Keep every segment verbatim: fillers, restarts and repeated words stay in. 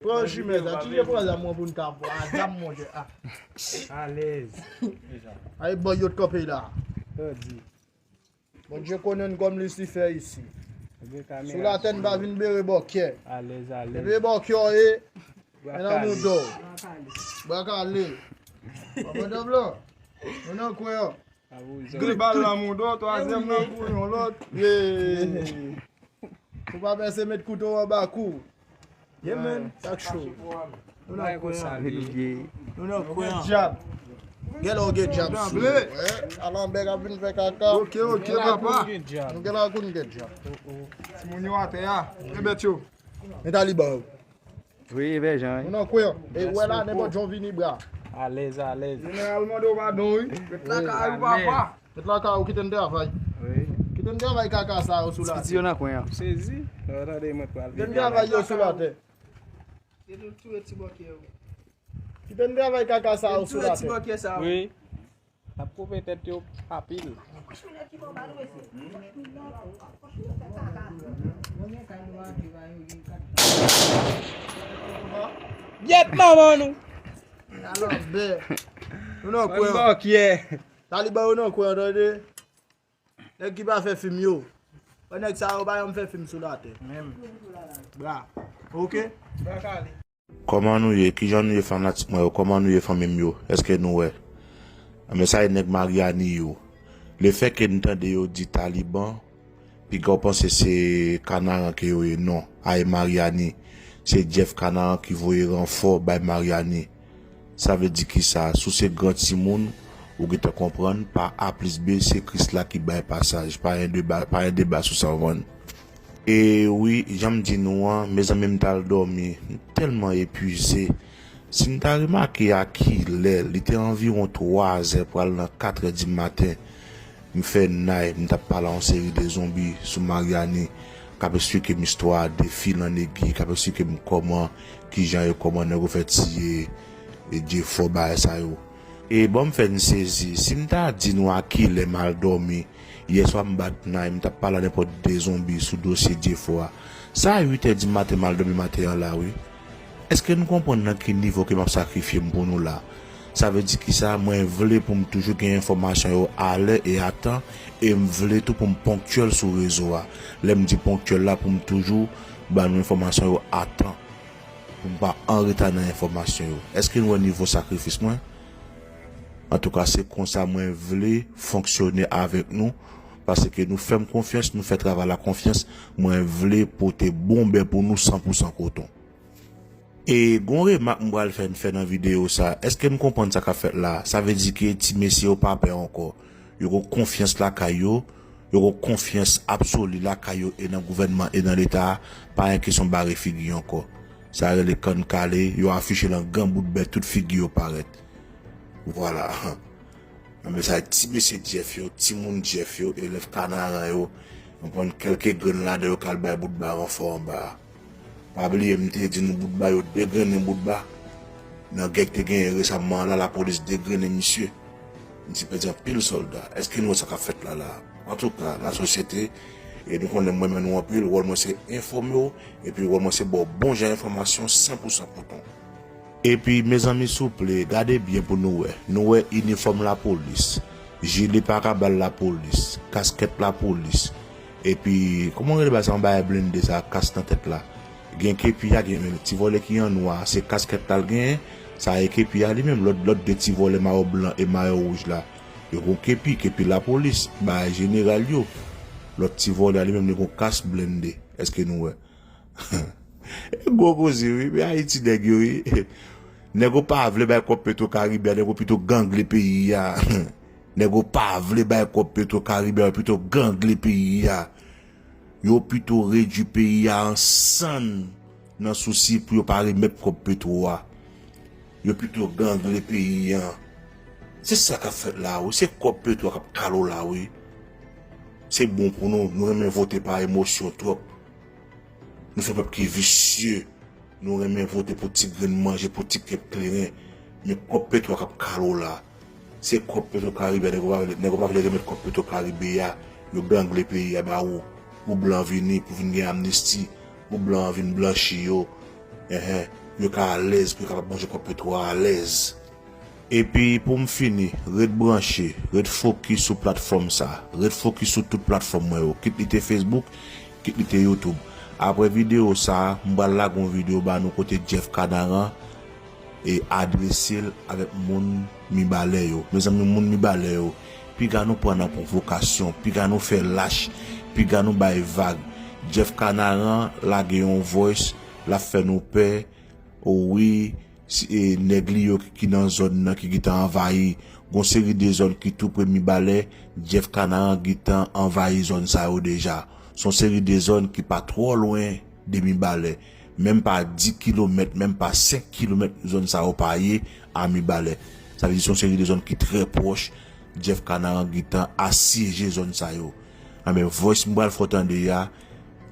Pran chimè sa, ti je pran zam mwen pou n ka pran zam, monchè. Ah. Alèz. Ay, bò, yo t kanpe la. Tande. Bondye konnen n kòm Lisifè isi. Sou latè n pa vin bere bòkyè. Alèz, alèz. Bere bòkyè w ye. Men nan mouda w. Bra kale. Papa Dòblan. Nou nan kwen an. Gri bal nan mouda w, twazyèm nan kou yon lòt. Ye. Pou pa pèse met kouto anba kou. Yeah, man. Sak cho. Nou nan kwen an. Nou nan kwen an. Dyab. Gèlè w gen dyab sou ou. Wè, Alanbè k ap vin fè kaka. Ok, ok, papa. Nou gen lakou n gen dyab. Timoun yo atè a. E bèt yo. Men Taliban yo. Wi, e bèjan, wi. Nou nan kwen an. E wè la, nenpòt jan w vini, bra. Alèz, alèz. Jeneral mande w padon, wi. Met lakay ou, papa. Met lakay ou, kite n travay. Wi. Kite n travay kaka sa yo sou latè. Ti yo nan kwen an. Sezi. Yo tande mwen pral. Kite n travay yo sou latè. Se nou touye ti bòkyè yo. Kite n travay kaka sa yo sou latè. Wi. N ap koupe tèt yo pa pil. Gyèt manman nou. Alanbè. Nou nan kwen an. Bòkyè. Taliban yo nan kwen an, tande. Nèg ki pa fè fim yo. Wè nèg sa yo pa janm fè fim sou latè. Menm. Bra. Ok? Bra kale. Kòman nou ye? Kijan nou ye fanatik mwen yo? Kòman nou ye fanmi m yo? Èske nou wè? Enben sa e nèg Maryani yo. Lefètke n tande yo di Taliban, piga w panse se Kanaran ke yo ye. Non, a e Maryani. Se Jeff Kanaran ki voye ranfò bay Maryani. Sa vle di kisa? Si w se gran timoun, ou gentan konprann, pa A plis B, se Kris la ki bay pasaj. Pa gen deba, pa gen deba sou sa, w konprann? E wi, jan m di nou an, mezanmi, m t al dòmi, m tèlman epuize. Si n ta remake a kilè, li te anviwon twazè pral nan katrè di maten, m fè nay, m t ap pale a yon seri de zonbi sou Maryani, k ap eksplike m istwa de fil an egui, k ap eksplike m kòman, kijan e kòman nèg yo fè tiye, e Jefò, bagay sa yo. E ban m fè n sezi, si m ta di nou a kilè m al dòmi, yèswa m bat nay, m t ap pale a nenpòt de zonbi sou dosye Jefò a. Sa a uit è di maten m al dòmi maten an la, wi. Èske n konprann nan ki nivo ke m ap sakrifye m pou nou la? Sa vle di kisa? Mwen vle pou m toujou gen enfòmasyon yo alè e a tan, e m vle tou pou m ponktyèl sou rezo a. Lè m di ponktyèl la, pou m toujou ba nou enfòmasyon yo a tan, pou m pa an reta nan enfòmasyon yo. Èske n wè nivo sakrifis mwen? Antouka, se konsa mwen vle fonksyone avèk nou, paske nou fè m konfyans, nou fè travay la konfyans, mwen vle pote bon bè pou nou san pou san koton. E gon remak m pral fè n fè nan videyo sa, èske n konprann sa k ap fèt la? Sa vle di ke ti mesye yo pa pè ankò. Yo gon konfyans lakay yo, yo gon konfyans absoli lakay yo e nan gouvènman e nan Leta a, pa gen kesyon bare figi ankò. Sa rele kann kale, yo afiche l an gran bout bè, tout figi yo parèt. Vwala. Nan mesaj ti mesye Jeff yo, timoun Jeff yo, elèv Kanaran yo, nou pran kèlke grenn ladan yo k al bay Boutba ranfò anba a. Pa bliye m te di nou Boutba, yo degrennen Boutba. Nan gè k te genyen resamman an la, lapolis degrennen misye. Misye pèdi anpil sòlda. Èske nou wè sa k ap fèt la la? Antouka, lasosyete, e nou konnen m renmen nou anpil, wòl mwen se enfòme w, epi wòl mwen se ba w bon jan enfòmasyon san pou san koton. Epi, mezanmi, souple, gade byen pou nou wè. Nou wè inifòm lapolis, jile parabal lapolis, kaskèt lapolis. Epi, kòman rele bagay sa, yon bagay blende sa, kas nan tèt la. Gen kepi a, gen ti vòlè ki an nwa, se kaskèt la l genyen, sa e kepi a li menm, lòt, lòt de ti vòlè mayo blan e mayo wouj la. Yo gon kepi, kepi lapolis, bagay jeneral yo. Lòt ti vòlè a li menm, li gon kas blende. Èske nou wè? E gwo koze wi, men Ayiti nèg yo wi. Nèg yo pa vle bay kòb Petro Karibe a, nèg yo pito gangle peyi a. Nèg yo pa vle bay kòb Petro Karibe a, yo pito gangle peyi a. Yo pito redui peyi a an sann nan sousi pou yo pa remèt kòb Petro a. Yo pito gangle peyi a. Se sa k ap fèt la wi, se kòb Petro a k ap kale w la wi. Se bon pou nou, nou renmen vote pa emosyon twòp. Nou se yon pèp ki visye. Nou renmen vote pou ti grenn manje, pou ti kèk kleren. Men kòb Petro a k ap kale w la. Se kòb Petro Karibe a, nèg yo pa vle, nèg yo pa vle remèt kòb Petro Karibe a. Yo gangle peyi a ba ou. Pou blan vini, pou vin gen amnisti. Pou blan an vin blanchi yo. Enhen. Pou yo ka alèz, pou yo kapab manje kòb petwo a alèz. Epi pou m fini, ret branche, ret fokis sou platfòm sa, ret fokis sou tout platfòm mwen yo, kit li te Facebook, kit li te YouTube. Apre videyo sa, m pral lage yon videyo ba nou kote Jeff Kanaran e adrese l avèk moun Mibalè yo. Mezanmi, moun Mibalè yo, piga nou pran nan pwovokasyon, piga nou fè lach, piga nou bay vag. Jeff Kanaran lage yon voice, l ap fè nou pè. O wi, si, e, nèg li yo ki, ki nan zòn nan ki gentan anvayi. Gon seri de zòn ki tou pre Mibalè, Jeff Kanaran gentan anvayi zòn sa yo deja. Se yon seri de zòn ki pa twò lwen de Mibalè. Menm pa dis kilomèt, menm pa senk kilomèt zòn sa yo pa ye a Mibalè. Sa vle di se yon seri de zòn ki trè pwòch. Jeff Kanaran gentan asyeje zòn sa yo. Anben, voice m pral fè w tande a,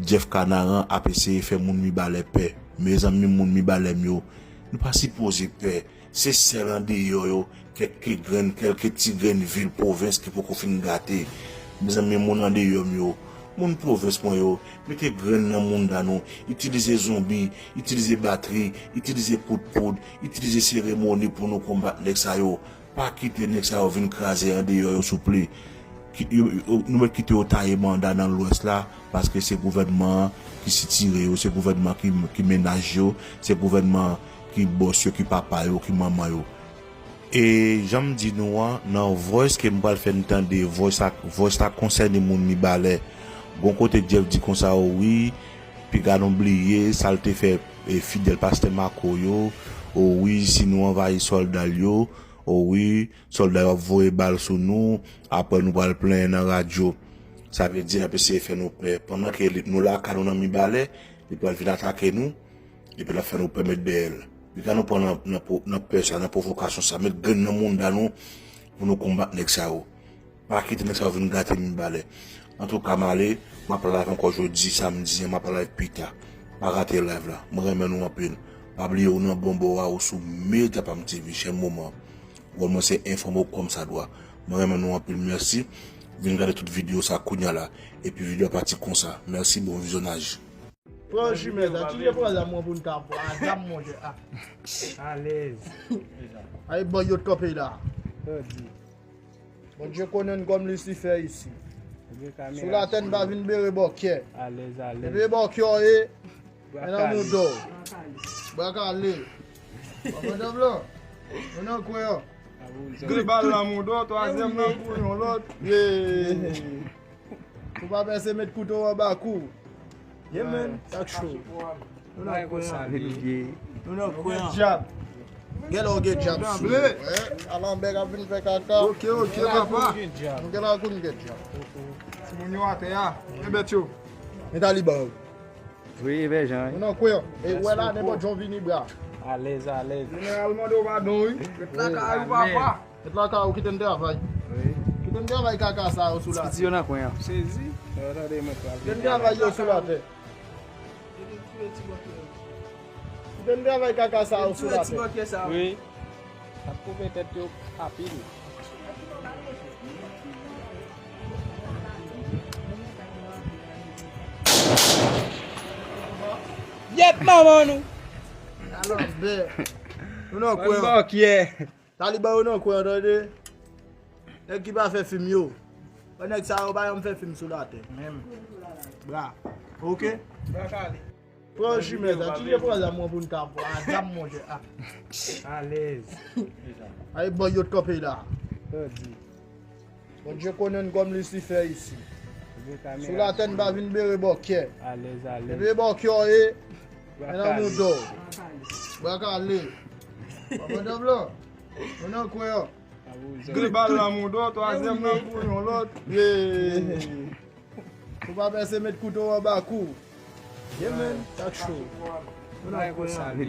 Jeff Kanaran ap eseye fè moun Mibalè pè. Mezanmi, moun Mibalè m yo, nou pa sipoze pè. Se sèl andeyò yo, kèlke grenn, kèlke ti grenn vil pwovens ki poko fin gate. Mezanmi, moun andeyò m yo, moun pwovens mwen yo, mete grenn nan mounda nou, itilize zonbi, itilize batri, itilize kout poud, itilize seremoni pou nou konbat nèg sa yo. Pa kite nèg sa yo vin kraze andeyò yo, souple. Ki, yo, yo, nou mèt kite yo taye banda nan Lwès la, paske se gouvènman an ki sitire yo, se gouvènman ki, ki menaj yo, se gouvènman ki bòs yo, ki papa yo, ki manman yo. E jan m di nou an, nan voice ke m pral fè n tande, voice la, voice la konsène moun Mibalè. Gon kote Jeff di konsa, o wi, piga nou bliye sa l te fè, e, fidèl pastè Mako yo, o wi, si nou anvayi sòlda l yo, o wi, sòlda yo ap voye bal sou nou, apre nou pral plenyen nan radyo. Sa vle di, l ap eseye fè nou pè. Pandan ke li, nou lakay nou nan Mibalè, li pral vin atake nou, epi l ap fè nou pè met dèyè l. Piga nou pran nan, nan, nan pè sa, nan pwovokasyon sa, met grenn nan mounda nou pou nou konbat nèg sa yo. Pa kite nèg sa yo vin gate Mibalè. Antouka, m ale, m ap live ankò jodi, samdi an, m ap live pita. Pa rate live la. Mwen renmen nou anpil. Pa bliye ou nan bon bò a, ou sou Media Pam T V, chèn moman. Wòl mwen se enfòme w kòmsadwa. Mwen renmen nou anpil, mèsi. Vin gade tout videyo sa kounya la. Epi videyo a pati konsa. Mèsi, bon vizyonaj. Pran jimèt la, tire pran zam mwen pou n ka pran zam, monchè. A. Alèz. Ay, bò yo t kanpe la. Bondye konnen n kòm Lisifè isi. Sou latè n pa vin bere bòkyè. Alèz, alèz. E bere bòkyè w ye, men nan mouda w. Bra kale. Papa Dòm lan. Nou nan kwen an. Gri bal nan mouda w, twazyèm nan kou yon lòt. Ye. Ou pa pèse met kouto w anba kou. Ye men, sak cho. Nou nan kwen an. Nou nan kwen an. Dyab. Gen lè w gen dyab sou ou. Wè, Alanbè k ap vin fè kaka. Ok, ok, papa. Nou gen lakou n gen dyab. Timoun yo atè a. E bèt yo. Men taliban yo. Wi, e vèjan, wi. Nou nan kwen an. E wè la, nenpòt jan w vini, bra. Alèz, alèz. Jeneral mande w padon, wi. Ret lakay ou, papa. Met lakay ou, kite n travay. Wi. Kite n travay kaka sa yo sou latè. Ti piti yo nan kwen an. Sezi. Yo tande mwen travay. Kite n travay yo sou latè. Kite n travay kaka sa yo sou latè. Wi. Ap koupe tèt yo anpil. Yèt manman nou. Alanbè. Nou nan kwen an. Bòkyè. Taliban yo nan kwen an, tande. Nèg ki pa fè fim yo. Wè nèg sa yo pa janm fè fim sou latè. Menm. Bra. Ok? Bra kale. Pran jimèt la, tire pran zam mwen pou n ka pran zam, monchè. A. Alèz. Ay, bò yo t kanpe la. Bondye konnen n kòm Lisifè isi. Sou latè n pa vin bere bòkyè. Alèz, alèz. E bere bòkyè w ye, men nan mouda w. Bra kale. Papa Dòm lan. Nou nan kwen an. Gri bal nan mouda w, twazyèm nan kou yon lòt. Ye. Ou pa pèse met kouto w anba kou. Ye men, sak cho. Nou nan kwen an.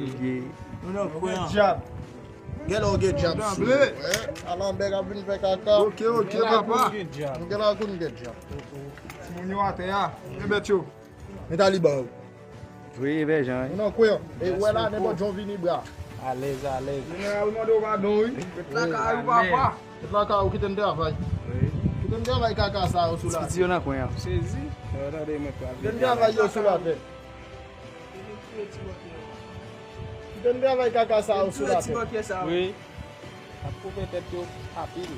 Nou nan kwen an. Dyab. Gen lè w gen dyab sou ou. Wè, Alanbè k ap vin fè kaka. Ok, ok, papa. Nou gen lakou n gen dyab. Timoun yo atè a. E bèt yo. Men taliban yo. Wi, e vèjan, wi. Nou nan kwen an. E wè la, nenpòt jan w vini, bra. Alèz, alèz. Jeneral mande w padon, wi. Ret lakay ou, papa. Ret lakay ou, kite n travay. Wi. Kite n travay kaka sa yo sou latè. Ti piti yo nan kwen an. Sezi. Yo tande mwen travay. Kite n travay yo sou latè. Kite n koupe ti bòkyè yo. Konn travay kaka sa yo sou latè. Wi. Ap koupe tèt yo apil.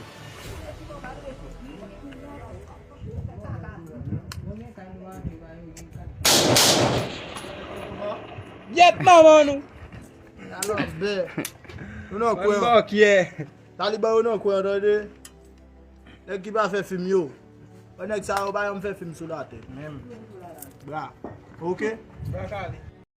Gyèt manman nou. Alò, bè. Nou nan kwen. Bòkyè. Taliban yo nan kwen, tande. Nèg ki pa fè fim yo. Nèg sa yo pa janm fè fim sou latè. Menm. Bra. Ok? Bra kale.